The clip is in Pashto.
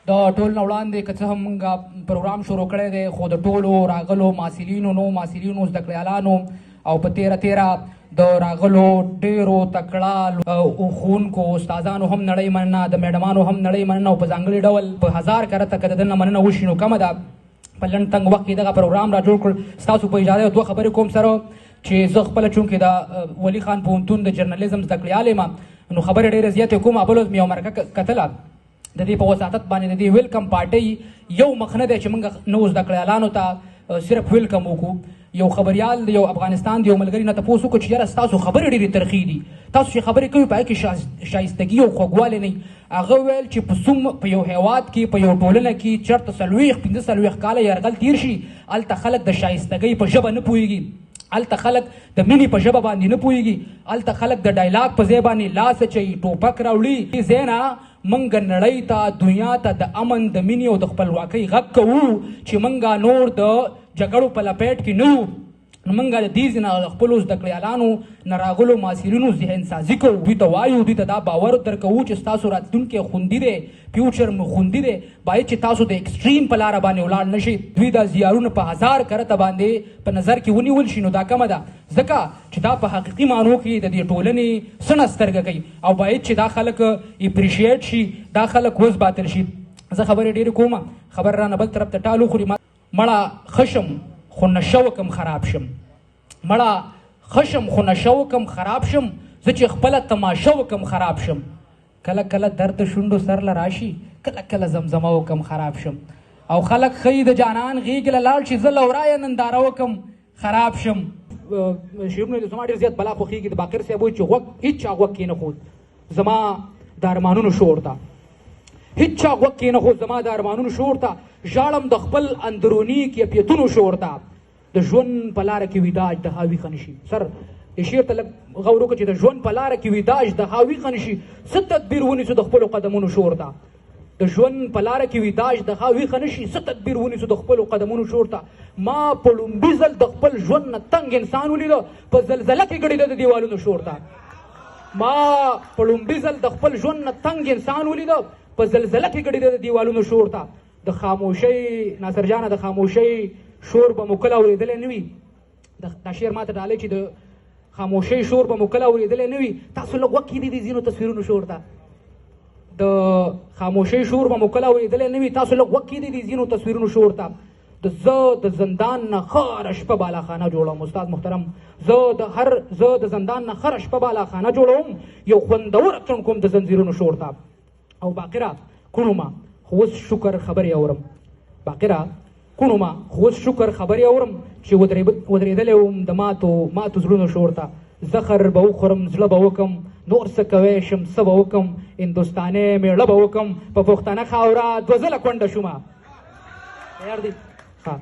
د ټول نه وړاندې که څه هم موږ پروګرام شروع کړی دی، خو د ټولو راغلو محصلینو، نو محصلینو، زده کړیالانو او په تیره تیره د راغلو ډیرو تکړه ښوونکو استادانو هم نړۍ مننه، د میډمانو هم نړۍ مننه، او په ځانګړي ډول په هزار کرته که د ده نه مننه وشي نو کمه ده. په لنډ تنګ وخت کې دغه پروګرام را جوړ کړ. ستاسو په اجازه دوه خبرې کوم سره، چې زه خپله چونکې د ولي خان پوهنتون د جرنلیزم زده کړیال یم، نو خبرې ډېرې زیاتې کوم. بل ورځ مې یو مرکه کتله، د دې په وساطت باندې د دې ویلکم پارټۍ یو مخ نه دی چې موږ نوو زده کړیالانو ته صرف ویلکم وکړو. یو خبریال د یو افغانستان د یو ملګري نه تپوس وکړو چې یاره ستاسو خبرې ډېرې ترخې دي، تاسو چې خبرې کوئ په هغې کې شایستګي او خوږوالی نه. هغه ویل چې په څوم په یو هیواد کې، په یو ټولنه کې چېرته 40 45 کاله یرغل تیر شي، هلته خلک د شایستګۍ په ژبه نه پوهېږي، هلته خلک د مینې په ژبه باندې نه پوهېږي، هلته خلک د ډایلاګ په ځای باندې لاس اچوي، ټوپک راوړي. ځای نه موږ نړۍ ته، دنیا ته د امن، د مینې او د خپلواکۍ غږ کوو چې موږ نور د جګړو په لپیټ کې نه یو. نو موږ د دې ځای نه د خپلو زده کړیالانو نه راغلو محصلینو ذهن سازي کوو، دوی ته وایو، دوی ته دا باور درکوو چې ستاسو راتلونکی خوندي دی، فیوچر مو خوندي دی، باید چې تاسو د اکسټریم په لاره باندې ولاړ نه شئ. دوی دا زیارونه په هزار کرته باندې په نظر کې ونیول شي نو دا کمه ده، ځکه چې دا په حقیقي معنو کې د دې ټولنې څه سترګه کوي او باید چې دا خلک اپریشیټ شي، دا خلک وزباتل شي. زه خبرې ډېرې کوم، خبر رانه بل طرف ته ټال وخوري. مړه خشم خو نشه وکم خراب شم، مړه خشم خو نشه وکم خراب شم، زه چې خپله تماشه وکم خراب شم. کله کله درد شونډو سر له راشي، کله کله زمزمه وکم خراب شم. او خلک ښیي د جانان غېږې له لاړ شي، زه له ورایه ننداره وکم خراب شم. شعرونه دې زما ډېر زیات بلا خوښېږي. د باقر صاحب وایي چې غوږ هېچا غوږ کېنښود زما د ارمانونو شور ته، هېچا غوږ کېنښود زما د ارمانونو شور ته، ژاړم د خپل اندروني کیفیتونو شور ته، د ژوند په لاره کې ویده اژدها ویښه نه شي. سر دې شعر ته لږ غور وکړه چې د ژوند په لاره کې ویده اژدها ویښه نه شي، څه تدبیر ونیسو د خپلو قدمونو شور ته. د ژوند په لاره کې ویده اژدها ویښه نه شي، څه تدبیر ونیسو د خپلو قدمونو شور ته. ما په لومړي ځل د خپل ژوند نه تنګ انسان ولیده، په زلزله کې ګړېده د دیوالونو شور ته. ما په لومړي ځل د خپل ژوند نه تنګ انسان ولیده، په زلزله کې ګړېده د دیوالونو شور ته. د خاموشۍ ناصر جانه، د خاموشۍ شور به مو کله اورېدلی نه وي. دا شعر ماته ډالۍ چې د خاموشۍ شور به مو کله اورېدلی نه وي. تاسو لږ غوږ کښېږدئ د ځینو تصویرونو شور ته. د خاموشۍ شور به مو کله اورېدلی نه وي، تاسو لږ غوږ کښېږدئ د ځینو تصویرونو شور ته. د زه د زندان نه هره شپه بالاخانه جوړوم استاد محترم، زه د زندان نه هره شپه بالاخانه جوړوم، یو خوندور اتڼ کوم د زنځیرونو شور ته. او باقره کڼو ما خو اوس شکر خبرې اورم، باقره کڼو ما خو اوس شکر خبرې اورم، چې ودرېدلی وم د ماتو زړونو شور ته. زخر به وخورم، زړه به وکم، نور څه کوی شم، څه به وکم، هندوستاني مېړه به وکم، په پښتنه خاوره دوه ځله کونډه شومه. تیار دی؟ ښه.